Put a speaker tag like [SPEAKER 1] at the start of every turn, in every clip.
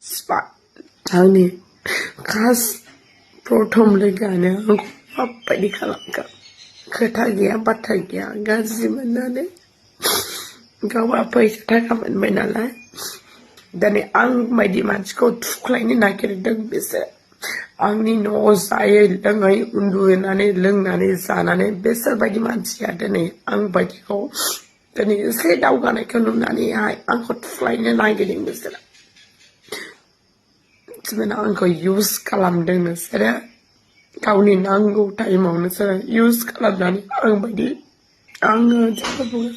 [SPEAKER 1] आंनि खास प्रथम लोगोआनो आंखौ माबायदि खालामखो खोथा गैया बाथ्रा गैया गाज्रि मोननानै गावहा फैसा थाखा मोनबाय नालाय दिनै आं बायदि मानसिखौ थुख्लायनो नागिरदों बिसोर आंनि न'आव जायै लोङै उन्दुनानै लोंनानै जानानै बिसोरबायदि मानसिया दिनै आं बायदिखौ दिनै एसे दावगानायखौ नुनानैहाय आंखौ थुख्लायनो नागिरदों बिसोरो आंखौ इउज खालामदों नोंसोरो गावनि नांगौ टाइमाव नोंसोरो इउज खालामनानै आं बायदि आङो जेबो बुङा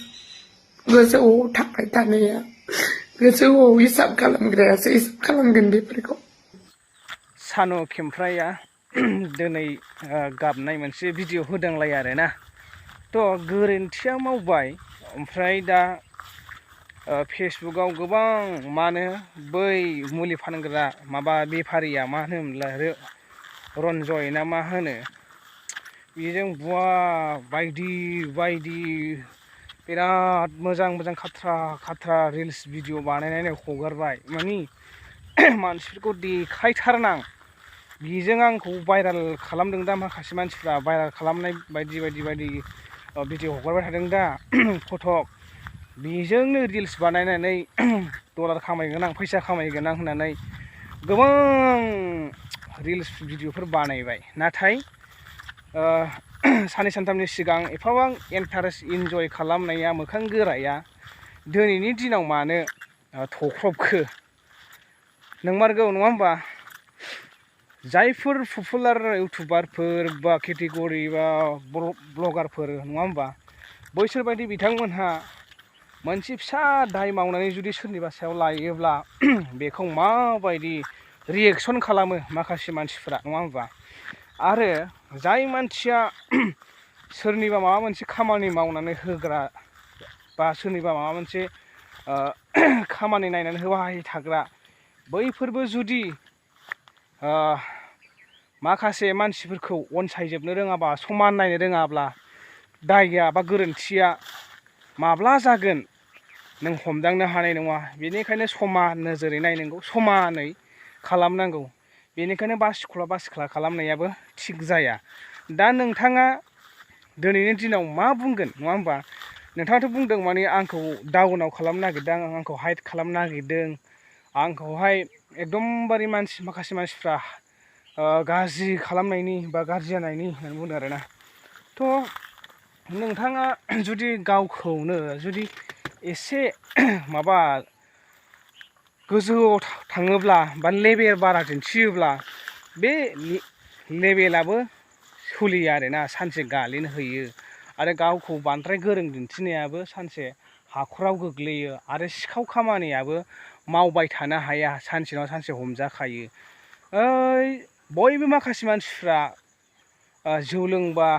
[SPEAKER 1] गोजौआव थाबाय थानाया गोजौआव हिसाब खालामग्रायासो हिसाब खालामगोन बेफोरखौ
[SPEAKER 2] सानु खेमफ्राया दिनै गाबनाय मोनसे भिडिअ होदोंलाय आरोना थ' गोरोन्थिया मावबाय ओमफ्राय दा फेसबुकाव गोबां मानो बै मुलि फानग्रा माबा बेफारिया मा होनोमोनलाय रन्जय ना मा होनो बेजों बुवा बायदि बायदि बिराद मोजां मोजां खाथ्रा रिल्स भिडिअ बानायनानै हगारबाय मानि मानसिफोरखौ देखायथारनां बेजों आंखौ भाइराल खालामदों दा माखासे मानसिफ्रा भाइराल खालामनाय बायदि भिडिअ हगारबाय थादों दा फटक बेजोंनो रिल्स बानायनानै डलार खामायगोन आं फैसा खामायगोन आं होननानै गोबां रिल्स भिडिअफोर बानायबाय नाथाय साननै सानथामनि सिगां एफाबां इन्टारेस्ट इन्जय खालामनाया मोखां गोराया दिनैनि दिनाव मानो थख्रबखो नंमारगौ नङा होमबा जायफोर पपुलार इउटुबारफोर बा केटेगरि बा ब्लगारफोर नङा होमबा बैसोरबायदि बिथांमोनहा मोनसे फिसा दाय मावनानै जुदि सोरनिबा सायाव लायोब्ला बेखौ माबायदि रिएक्सन खालामो माखासे मानसिफ्रा नङा होमबा आरो जाय मानसिया सोरनिबा माबा मोनसे खामानि मावनानै होग्रा बा सोरनिबा माबा मोनसे खामानि नायनानै होबाय थाग्रा बैफोरबो जुदि माखासे मानसिफोरखौ अनसायजोबनो रोङाबा समान नायनो रोङाब्ला दायया बा गोरोन्थिया माब्ला जागोन नों हमदांनो हानाय नङा बेनिखायनो समान नोजोरै नायनांगौ समानै खालामनांगौ बेनिखायनो बासिख्ला खालामनायाबो थिग जाया दा नोंथाङा दिनैनि दिनाव मा बुंगोन नङा होमबा नोंथाङाथ' बुंदों माने आंखौ डाउनाव खालामनो नागिरदों आंखौ हाइड खालामनो नागिरदों आंखौहाय एकदमबारे माखासे मानसिफ्रा गाज्रि खालामनायनि बा गाज्रि जानायनि होननानै बुंदों आरोना थ' नोंथाङा जुदि गावखौनो जुदि एसे माबा गोजौआव थाङोब्ला बा लेभेल बारा दिन्थियोब्ला बे लेभेलाबो सोलियो आरोना सानसे गालिन होयो आरो गावखौ बांद्राय गोरों दिन्थिनायाबो सानसे हाखराव गोग्लैयो आरो सिखाव खामानियाबो मावबाय थानो हाया सानसे नङा सानसे हमजाखायो बयबो माखासे मानसिफ्रा जौ लोंबा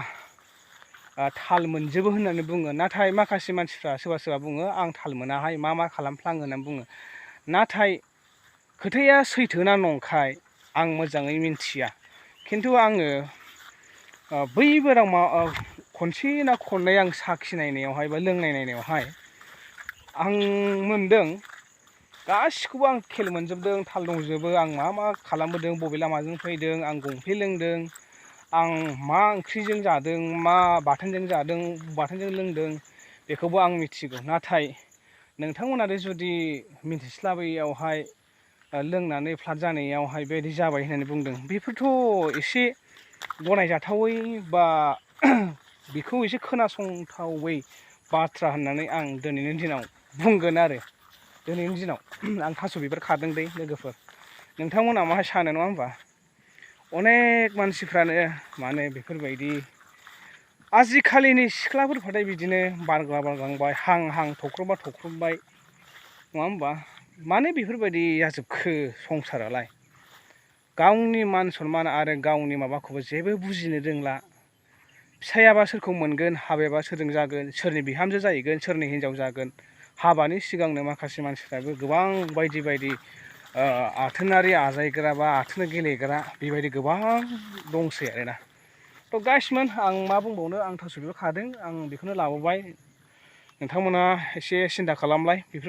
[SPEAKER 2] थाल मोनजोबो होननानै बुङो नाथाय माखासे मानसिफ्रा सोरबा बुङो आं थाल मोनाहाय मा खालामफ्लाङो होननानै बुङो नाथाय खोथाया सैथोना नंखाय आं मोजाङै मिन्थिया खिन्थु आङो बैबाराव खनसे ना खननै आं साखिनायनायावहाय बा लोंनाय नायनायावहाय आं मोनदों गासिखौबो आं खेल मोनजोबदों थाल दंजोबो आं मा खालामबोदों बबे लामाजों फैदों आं गंफे लोंदों आं मा ओंख्रिजों जादों मा बाथोनजों जादों बाथोनजों लोंदों बेखौबो आं मिथिगौ नाथाय नोंथांमोनानो जुदि मिन्थिस्लाबैयावहाय लोंनानै फ्लाट जानायावहाय बेबायदि जाबाय होननानै बुंदों बेफोरथ' एसे गनायजाथावै बा बेखौ एसे खोनासंथावै बाथ्रा होननानै आं दिनैनि दिनाव बुंगोन आरो दिनैनि दिनाव आं थास' बिबार खादों दै लोगोफोर नोंथांमोना मा सानो नङा होमबा अनेक मानसिफ्रानो माने बेफोरबायदि आजिखालिनि सिख्लाफोरखौथाय बिदिनो बारग्लांबाय हां थख्रबबाय नङा होमबा मानो बेफोरबायदि जाजोबखो संसारालाय गावनि मान सनमान आरो गावनि माबाखौबो जेबो बुजिनो रोंला फिसायाबा सोरखौ मोनगोन हाबायाबा सोरजों जागोन सोरनि बिहामजो जाहैगोन सोरनि हिन्जाव जागोन हाबानि सिगांनो माखासे मानसिफ्राबो गोबां बायदि आथोनारि आजायग्रा बा आथोन गेलेग्रा बेबायदि गोबां दंसै आरोना थ' गाइसमोन आं मा बुंबावनो आं थास' बिबार खादों आं बेखौनो लाबोबाय नोंथांमोना एसे सिन्था खालामलाय बेफोर